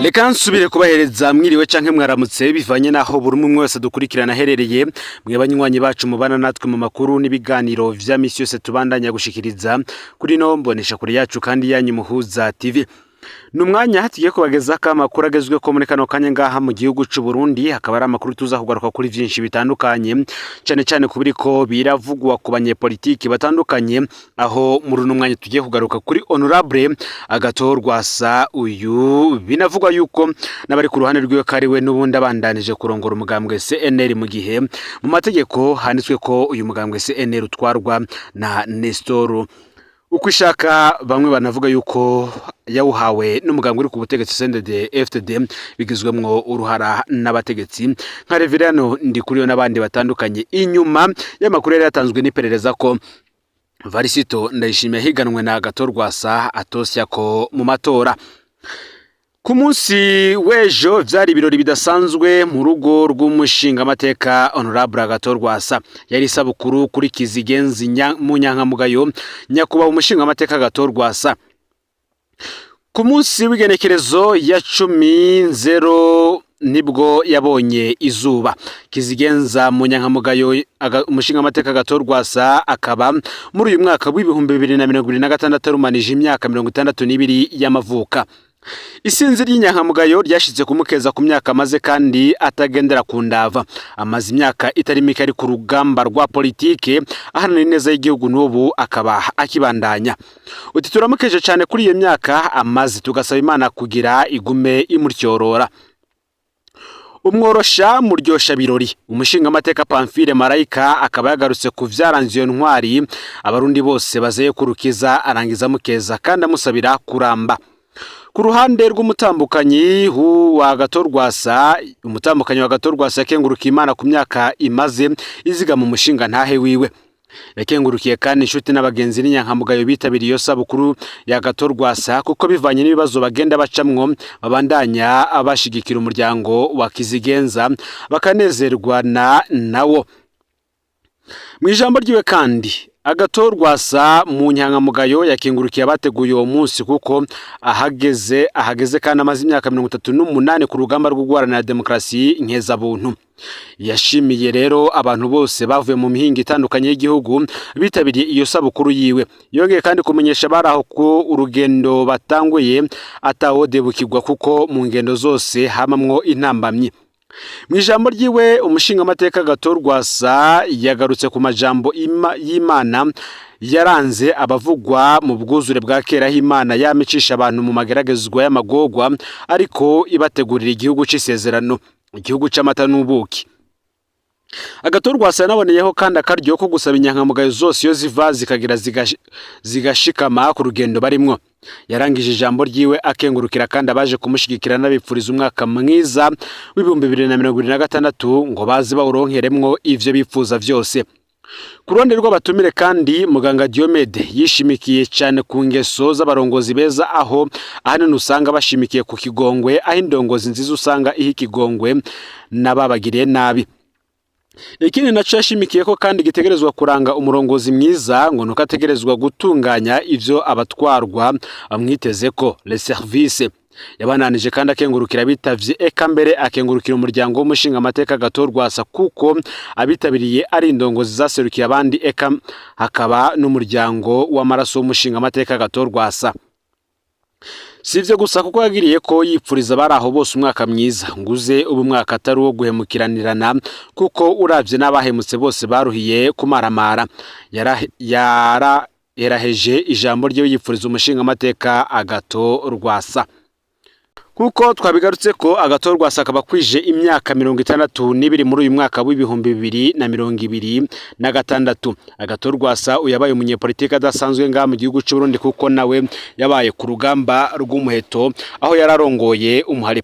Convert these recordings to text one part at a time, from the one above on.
Reka nsubire kubahereza mwiriwe canke mwaramutse, bivanye naho buri umwe wese dukurikirana aherereye. Mwe banywanyi bacu mubana natwe mu makuru n'ibiganiro vya misi yose tubandanya gushikiriza kuri no mbonesha kure yacu kandi yanyu Muhuza TV. Ni umwanya tugiye kubagezako amakuru agezweho muri kano kanya ngaha mu gihugu c'u Burundi. Hakaba ari amakuru tuza kugaruka kuri vyinshi bitandukanye, cane cane ku biriko biravugwa ku banyepolitiki batandukanye, aho muri uno mwanya tugiye kugaruka kuri Honorable Agathon Rwasa. Uyu binavugwa yuko n'abari ku ruhande rwiwe ko ari we n'ubundi abandanije kurongora umugambwe CNL, mu gihe mu mategeko handitswe ko uyu mugambwe CNL utwarwa na Nestor uko ishaka. Bamwe banavuga yuko yawuhawe n'umugambwe uri ku butegetsi CNDD FDD, bigizwemwo uruhara n'abategetsi nka Reverien Ndikuriyo n'abandi batandukanye, inyuma y'amakuru yari yatanzwe n'iperereza ko Varisito Ndayishimiye higanwe na Agathon Rwasa atosya ko mu matora. Ku munsi w'ejo vyari ibirori bidasanzwe mu rugo rw'umushingamateka Honorable Agathon Rwasa. Yari isabukuru kuri Kizigenzi Munyankamugayo, nyakubahwa umushingamateka Agathon Rwasa. Ku munsi w'igenekerezo ya 10/0 nibwo yabonye izuba Kizigenza Munyankamugayo. Umushingamateka Agathon Rwasa akaba muri uyu mwaka w'2026 arumanije imyaka 62 y'amavuka. Isinzi ry'inyankamugayo ryashitse kumukeza ku myaka amaze kandi atagendera ku ndava. Amaze imyaka itari mike ari ku rugamba rwa politike, aharanira ineza y'igihugu, n'ubu akaba akibandanya. Uti turamukeje cyane kuri iyo myaka amaze, tugasaba Imana kugira igume imutyorora. Umworosha muryosha birori, umushingamateka Pamphile Marayika, akaba yagarutse ku vyaranze iyo ntwari abarundi bose bazeye kurukiza, arangiza mukeza kandi amusabira kuramba. Ku ruhande rw'umutambukanyi wa Agathon Rwasa, umutambukanyi wa Agathon Rwasa yakengurukiye Imana ku myaka imaze izigama umushinga ntahe wiwe. Yakengurukiye kandi inshuti n'abagenzi n'inyankamugayo bitabiriye iyo sabukuru ya Agathon Rwasa, kuko bivanye n'ibibazo bagenda bacamwo babandanya bashigikira umuryango wa Kizigenza, bakanezerwa na nawo. Mu ijambo ryiwe kandi, Agathon Rwasa mu nyankamugayo yakengurukiye abateguye uwo munsi, kuko ahageze kandi amaze imyaka 38 ku rugamba rwo guharanira demokarasi nkezabuntu. Yashimiye rero abantu bose bavuye mu mihingo itandukanye y'igihugu bitabiriye iyo sabukuru yiwe. Yongeye kandi kumenyesha abari aho ko urugendo batanguye atawodebukirwa, kuko mu ngendo zose hamamwo intambamyi. Mu ijambo ryiwe, umushingamateka Agathon Rwasa yagarutse ku majambo y'Imana yaranze abavugwa mu bwuzure bwa kera, aho Imana yamicisha abantu mu mageragezwa y'amagorwa, ariko ibategurira igihugu c'isezerano, igihugu c'amata n'ubuki. Agathon Rwasa yanaboneyeho kandi akaryo ko gusaba inyankamugayo zose iyo ziva zikagira zigashikama ku rugendo barimwo. Yarangije ijambo ryiwe akengurukira kandi abaje kumushigikira, n'abipfuriza umwaka mwiza w'2026, ngo baze bawuronkeremwo ivyo bifuza vyose. Ku ruhande rw'abatumire kandi, muganga Diomede yishimikiye cyane ku ngeso z'abarongozi beza, aho ahanini usanga bashimikiye ku kigongwe, aho indongozi nziza usanga iha ikigongwe n'ababagiriye nabi. Ikindi naco yashimikiye ko kandi gitegerezwa kuranga umurongozi mwiza, ngo nuko ategerezwa gutunganya ivyo abatwarwa bamwiteze ko les services. Yabananije kandi akengurukira abitavye, eka mbere akengurukira umuryango w'umushinga amateka Agathon Rwasa, kuko abitabiriye ari indongozi zaserukiye abandi, eka hakaba n'umuryango w'amaraso w'umushinga amateka Agathon Rwasa. Si ivyo gusa, kuko yagiriye ko yipfuriza abari aho bose umwaka mwiza, nguze ubu mwaka atari uwo guhemukiranirana, kuko uravye n'abahemutse bose baruhiye kumaramara. Yaraheje ijambo rye yipfuriza umushinga amateka Agathon Rwasa. Kuko twabigarutse ko Agathon Rwasa akaba kwije imyaka 62 muri uyu mwaka w'2026. Agathon Rwasa uyabaye umunyepolitike adasanzwe ngaha mu gihugu cy'u Burundi, kuko nawe yabaye ku rugamba rw'umuheto, aho yararongoye umuhari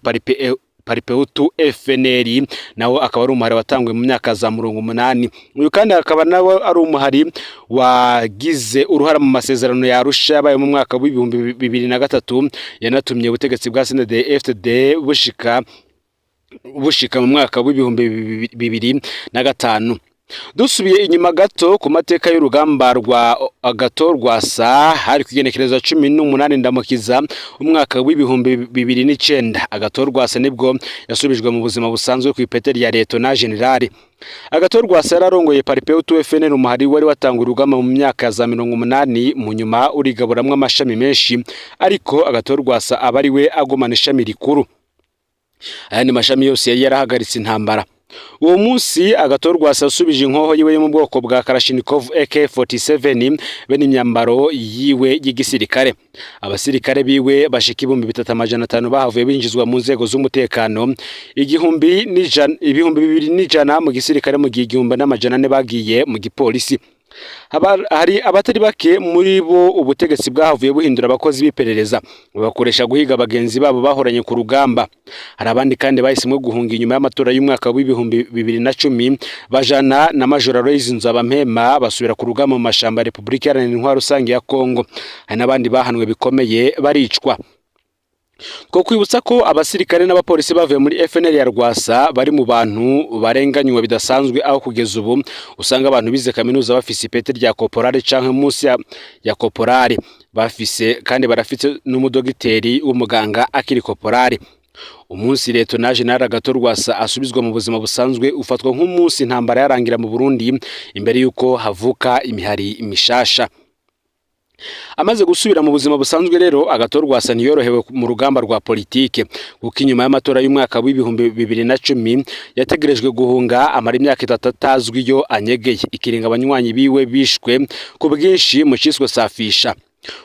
Palipehutu FNL, nawo akaba ari umuhari watangwe mu myaka za 80. Uyu kandi akaba nawe ari umuhari wagize uruhara mu masezerano ya Arusha yabaye mu mwaka w'2003, yanatumye ubutegetsi bwa CNDD FDD bushika mu mwaka w'2005. Dusubiye inyuma gato ku mateka y'urugamba rwa Agathon Rwasa, hari kugenekereza 18 Ndamukiza umwaka w'2009. Agathon Rwasa nibwo yasubijwe mu buzima busanzwe ku ipete rya Lieutenant General. Agathon Rwasa yararongoye Palipehutu FNL, umuhari wari watanga urugamba mu myaka ya za 80, mu nyuma urigaburamwo amashami menshi, ariko Agathon Rwasa aba ari we agumana ishami rikuru. Ayandi mashami yose yari yarahagaritse intambara. Uwo munsi Agathon Rwasa yasubije inkoho yiwe yo mu bwoko bwa Kalashnikov AK47 be n'imyambaro yiwe y'igisirikare. Abasirikare biwe bashika 3500 bahavuye binjizwa mu nzego z'umutekano, 1001, 2100 mu gisirikare, mu gihe 1400 bagiye mu gipolisi. Hari abatari bake muri bo ubutegetsi bwahavuye buhindura abakozi b'iperereza, babakoresha guhiga bagenzi babo bahoranye ku rugamba. Hari abandi kandi bahisemwo guhunga inyuma y'amatora y'umwaka w'2010, bajana na Major Aloys Nzabampema, basubira ku rugamba mu mashamba ya Repubulika Iharanira Intwaro Rusange ya Kongo. Hari n'abandi bahanwe bikomeye baricwa. Two kwibutsa ko abasirikare n'abapolisi bavuye muri FNL ya Rwasa bari mu bantu barenganywe bidasanzwe, aho kugeza ubu usanga abantu bize kaminuza bafise ipete rya koporale canke munsi ya koporale, bafise kandi barafite n'umudogiteri w'umuganga akiri koporale. Umunsi Lieutenant General Agathon Rwasa asubizwa mu buzima busanzwe ufatwa nk'umunsi intambara yarangira mu Burundi, imbere y'uko havuka imihari mishasha. Amaze gusubira mu buzima busanzwe rero, Agathon Rwasa ntiyorohewe mu rugamba rwa politike, kuko inyuma y'amatora y'umwaka w'2010 yategerejwe guhunga, amara imyaka 3 atazwi iyo anyegeye, ikiringa abanywanyi biwe bishwe ku bwinshi mu ciswe safisha.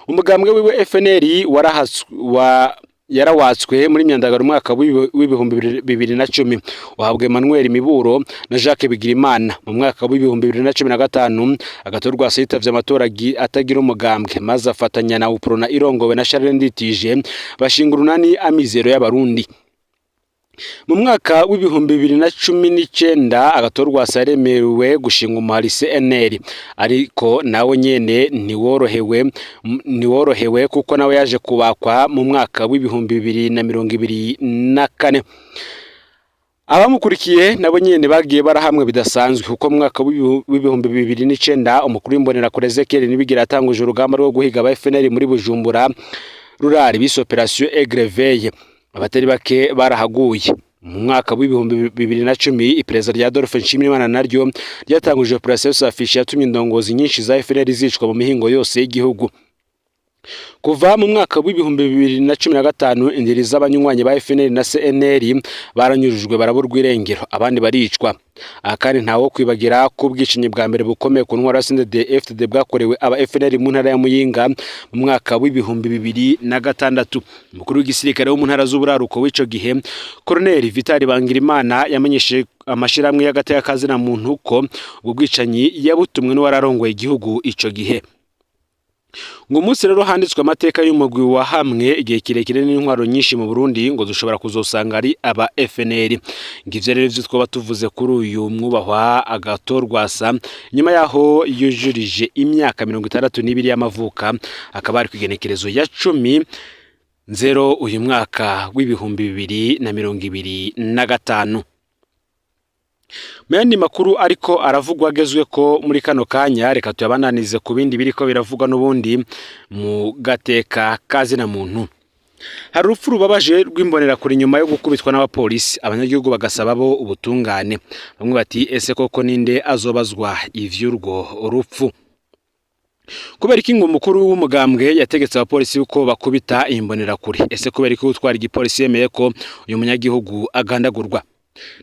Umugambwe wiwe FNL wa yarawatswe muri myandagaro umwaka w'2010, uhabwa Emmanuel Miburo na Jacques Bigirimana. Mu mwaka w'2015 Agathon Rwasa yitavye amatora atagira umugambwe, maze afatanya na Uprona irongowe na Charles Nditije, bashinga urunani Amizero y'Abarundi. Mu mwaka w'2019 Agathon Rwasa yaremerewe gushinga umuhari CNL, ariko nawe nyene ntiworohewe kuko nawe yaje kubakwa mu mwaka w'2024. Abamukurikiye nabo nyene bagiye barahamwe bidasanzwe, kuko mu mwaka w'2009 umukuru w'imbonerakure Ezekiel Nibigira yatanguje urugamba rwo guhiga aba FNL muri Bujumbura rurari, bise Opération Aigle Vert. Abatari bake barahaguye. Mu mwaka w'2010 iperereza rya Adolphe Nshimirimana naryo ryatanguje Opération Safisha, yatumye indongozi nyinshi za FNL zicwa mu mihingo yose y'igihugu. Kuva mu mwaka w'2015 indiri z'abanywanyi ba FNL na CNL baranyurujwe, baraburwa irengero, abandi baricwa. Aha kandi ntawo kwibagira ko ubwicanyi bwa mbere bukomeye ku ntwaro ya CNDD-FDD bwakorewe aba FNL mu ntara ya Muyinga mu mwaka w'2006. Umukuru w'igisirikare wo mu ntara z'uburaruko w'ico gihe, Colonel Vital Bangirimana, yamenyesheje amashirahamwe y'agateka kazina muntu ko ubwo bwicanyi yabutumwe n'uwararongoye igihugu ico gihe. Ngo umunsi rero handitswe amateka y'umugwi wa hamwe igihe kirekire n'intwaro nyinshi mu Burundi, ngo dushobora kuzosanga ari aba FNL. Ngivyo rero ivyo twoba tuvuze kuri uyu mwubahwa Agathon Rwasa, nyuma yaho yujurije imyaka 62 y'amavuka, akaba ari kw'igenekerezo ya 10 Nzero uyu mwaka w'2025. Mu yandi makuru ariko aravugwa agezwe ko muri kano kanya, reka tuyabananize ku bindi biriko biravugwa n'ubundi mu gateka kazina muntu. Hari urupfu rubabaje rw'imbonerakure nyuma yo gukubitwa n'abapolisi, abanyagihugu bagasaba bo ubutungane. Bamwe bati: "Ese koko ninde azobazwa ivy'urwo rupfu?" Kubera iki ngo umukuru w'umugambwe yategetse abapolisi ko bakubita imbonerakure? Ese kubera iki utwara igipolisi yemeye ko uyu munyagihugu agandagurwa?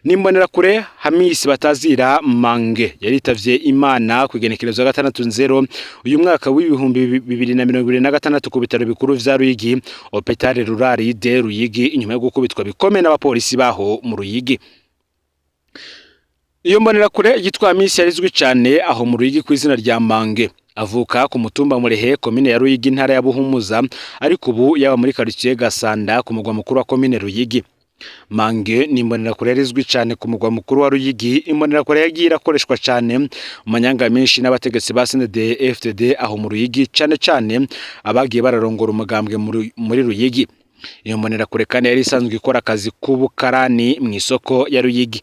N'imbonerakure Hamisi batazira Mange yaritavye Imana ku igenekerezo ya 6 Nzero uyu mwaka w'2026 ku bitaro bikuru vya Ruyigi, Hôpital Rural de Ruyigi, inyuma yo gukubitwa bikomeye n'abapolisi baho mu Ruyigi. Iyo mbonerakure yitwa Hamisi yarizwi cane aho mu Ruyigi ku izina rya Mange. Avuka ku mutumba Murehe, komine ya Ruyigi, intara ya Buhumuza, ariko ubu yaba muri quartier Gasanda ku mugwa mukuru wa komine Ruyigi. Mange ni imbonerakure yarizwi cyane ku mugwa mukuru wa Ruyigi. Imbonerakure yagiye irakoreshwa cyane mu manyanga menshi n'abategetsi ba CNDD FDD aho mu Ruyigi, cyane cyane abagiye bararongora umugambwe muri Ruyigi. Iyo mbonerakure kandi yari isanzwe ikora akazi k'ubukarani mu isoko ya Ruyigi.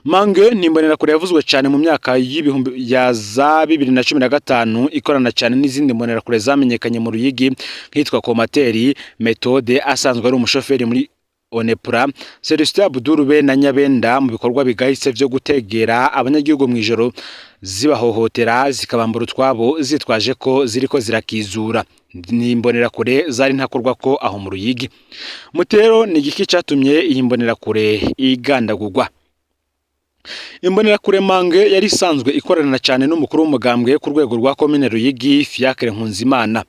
Mange ni imbonerakure yavuzwe cyane mu myaka y'ibihumbi ya za 2015, ikorana cyane n'izindi mbonerakure zamenyekanye mu Ruyigi nkitwa Komateri Methode, asanzwe ari umushoferi muri Onepra, Celestin Abdurube na Nyabenda, mu bikorwa bigahise vyo gutegera abanyagihugu mu ijoro, zibahohotera, zikabambura utwabo zitwaje ko ziriko zirakizura. Ni imbonerakure zari ntakorwa ko aho mu Ruyigi. Mutero ni igiki catumye iyi mbonerakure igandagurwa? Imbonerakure Mange yari isanzwe ikorana cyane n'umukuru w'umugambwe ku rwego rwa komine Ruyigi, Fiacre Nkunzimana.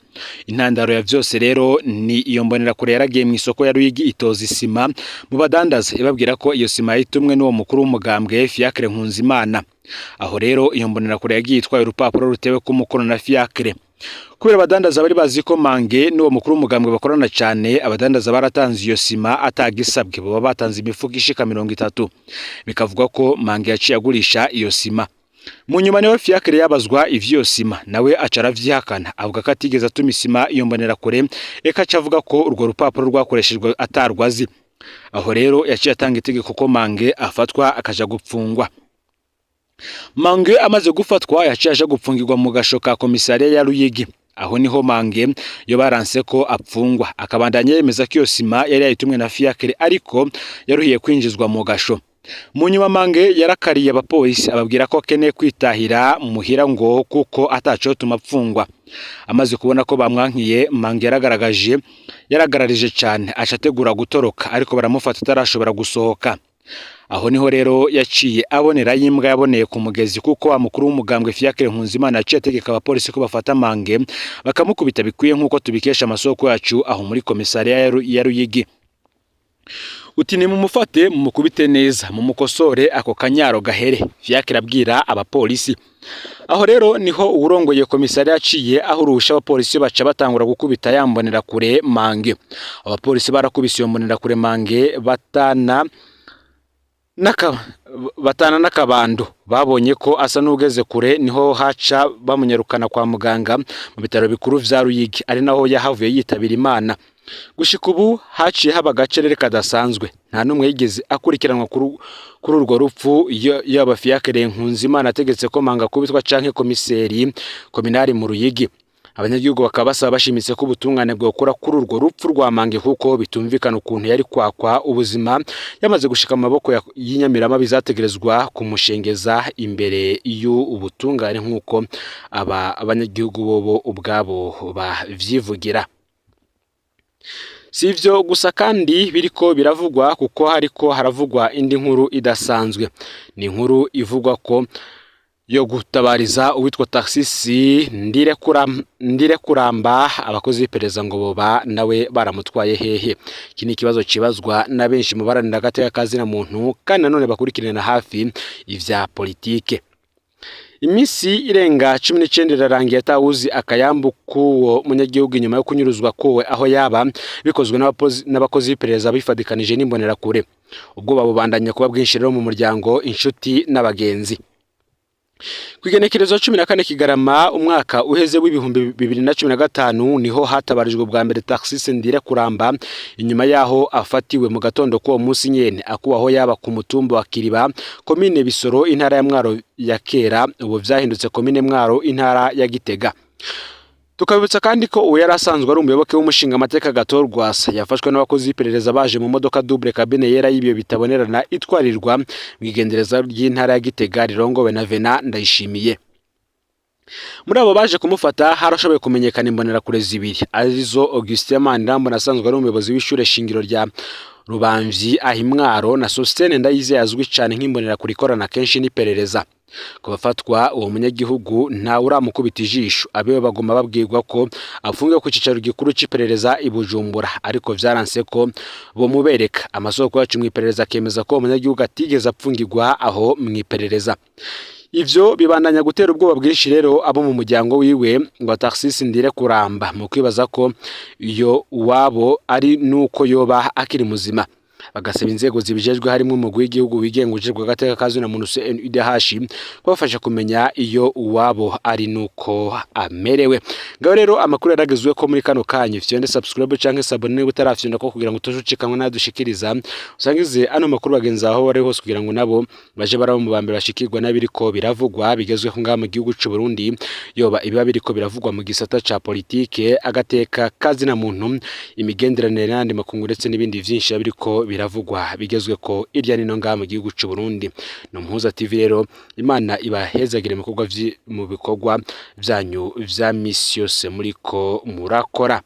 Intandaro ya vyose rero ni iyo mbonerakure yaragiye mu isoko ya Ruyigi, itoza isima mu badandaza, ibabwira ko iyo sima yayitumwe n'uwo mukuru w'umugambwe Fiacre Nkunzimana. Aho rero iyo mbonerakure yagiye itwaye urupapuro rutewe ku mukono na Fiacre. Kubera abadandaza bari bazi ko Mange n'uwo mukuru w'umugambwe bakorana cyane, abadandaza baratanze iyo sima atagisabwe, baba batanze imifuko ishika 30. Bikavugwa ko Mange yaciye agurisha iyo sima. Mu nyuma niwe Fiacre yabazwa ivy'iyo sima, nawe aca aravyihakana, avuga ko atigeze atuma isima iyo mbonerakure, eka aca avuga ko urwo rupapuro rwakoreshejwe atarwazi. Aho rero yaciye atanga itegeko ko Mange afatwa akaja gupfungwa. Mange amaze gufatwa yaciye aja gupfungirwa mu gasho ka komisariya ya Ruyigi. Aho niho Mange yo baranse ko apfungwa, akabandanya yemeza ko iyo sima yari yayitumwe na Fiacre, ariko yaruhiye kwinjizwa mu gasho. Mu nyuma Mange yarakariye abapolisi, ababwira ko akeneye kwitahira muhira ngo kuko atacotuma apfungwa. Amaze kubona ko bamwankiye, Mange yaragaragaje yaragararije cyane, aca ategura gutoroka, ariko baramufata atarashobora gusohoka. Aho niho rero yaciye abonera y'imbwa yaboneye ku mugezi, kuko wa mukuru w'umugambwe Fiacre Nkunzimana yaciye ategeka abapolisi ko bafata Mange bakamukubita bikwiye, nk'uko tubikesha amasoko yacu aho muri komisariya ya Ruyigi. Uti: "Nimumufate mumukubite neza, mumukosore, ako kanyaro gahere," Fiacre abwira abapolisi. Aho rero niho uwurongoye komisariya yaciye aho urusha abapolisi, baca batangura gukubita ya mbonerakure Mange. Abapolisi barakubise iyo mbonerakure Mange batana n'akabando. Babonye ko asa n'ugeze kure, niho haca bamunyarukana kwa muganga mu bitaro bikuru vya Ruyigi, ari naho yahavuye yitabira Imana. Gushika ubu haciye haba agacerere kadasanzwe, nta n'umwe yigeze akurikiranwa kuri urwo rupfu, yaba Fiacre Nkunzimana ategetse ko Manga kubitwa canke komiseri kominari mu Ruyigi. Abanyagihugu bakaba basaba bashimitse ko ubutungane bwokora kuri urwo rupfu rwa Mange, kuko bitumvikana ukuntu yari kwakwa ubuzima yamaze gushika mu maboko y'inyamirama bizategerezwa kumushengeza imbere y'ubutungane, nk'uko aba abanyagihugu bobo ubwabo bavyivugira. Si ivyo gusa kandi biriko biravugwa, kuko hariko haravugwa indi nkuru idasanzwe. Ni inkuru ivugwa ko yo gutabariza uwitwa Taxisi Ndirekuramba. Abakozi b'iperereza ngo boba nawe baramutwaye hehe? Iki ni ikibazo kibazwa na benshi mu baharanira agateka ka zina muntu, kandi nanone bakurikiranira hafi ivya politike. Iminsi irenga 19 irarangiye atawuzi akayambu k'uwo munyagihugu inyuma yo kunyuruzwa kuwe aho yaba bikozwe n'abakozi b'iperereza bifadikanije n'imbonerakure. Ubwoba bubandanya kuba bwinshi rero mu muryango, inshuti n'abagenzi. Ku igenekerezo 14 Kigarama umwaka uheze w'2015 niho hatabarijwe bwa mbere Taxis Ndirekuramba, inyuma yaho afatiwe mu gatondo k'uwo munsi nyene akubaho yaba ku mutumba wa Kiriba, komine Bisoro, intara ya Mwaro ya kera, ubu vyahindutse komine Mwaro, intara ya Gitega. Tukabibutsa kandi ko uwo yari asanzwe ari umuyoboke w'umushinga amateka Agathon Rwasa. Yafashwe n'abakozi b'iperereza baje mu modoka double cabine yera y'ibiyo bitabonerana, itwarirwa mu igendereza ry'intara ya Gitega rirongowe na Vena Ndayishimiye. Muri abo baje kumufata harashoboye kumenyekana imbonerakure zibiri, arizo Augustin Manirambona asanzwe ari umuyobozi w'ishure shingiro rya Rubamvyi Ahimwaro, na Sostene Ndayizeye azwi cyane nk'imbonerakure ikorana kenshi n'iperereza. Ku bafatwa, uwo munyagihugu ntawe uramukubita ijisho. Abiwe baguma babwirwa ko afungiwe ku cicaro gikuru c'iperereza i Bujumbura, ariko vyaranse ko bomubereka. Amasoko yacu mu iperereza akemeza ko uwo munyagihugu atigeze apfungirwa aho mu iperereza. Ivyo bibandanya gutera ubwoba bwinshi rero abo mu muryango wiwe ngo Taxis Ndirekuramba, mu kwibaza ko iyo uwabo ari nuko yoba akiri muzima. Bagasaba inzego zibijejwe harimwo umugwi w'igihugu wigenga ujejwe agateka ka zina muntu CNIDH kubafasha kumenya iyo uwabo ari nuko amerewe. Ngaho rero amakuru yaragezwe ko muri kano kanya, fyonde subscribe canke s'abonner niba utarafyonda ko kugira ngo utojucikanwa nadushikiriza. Usangize ano makuru bagenzi aho bari hose kugira ngo nabo baje baraba mu bambere bashikirwa n'abiriko biravugwa bigezweho ngaha mu gihugu c'u Burundi, yoba ibiba biriko biravugwa mu gisata ca politike, agateka kazina muntu, imigenderanire n'ayandi makungu, ndetse n'ibindi vyinshi biba biriko biravugwa bigezweko irya nino ngaha mu gihugu c'u Burundi. No Muhuza TV rero, Imana ibahezagire mu bikorwa vyanyu vya misi yose muriko murakora.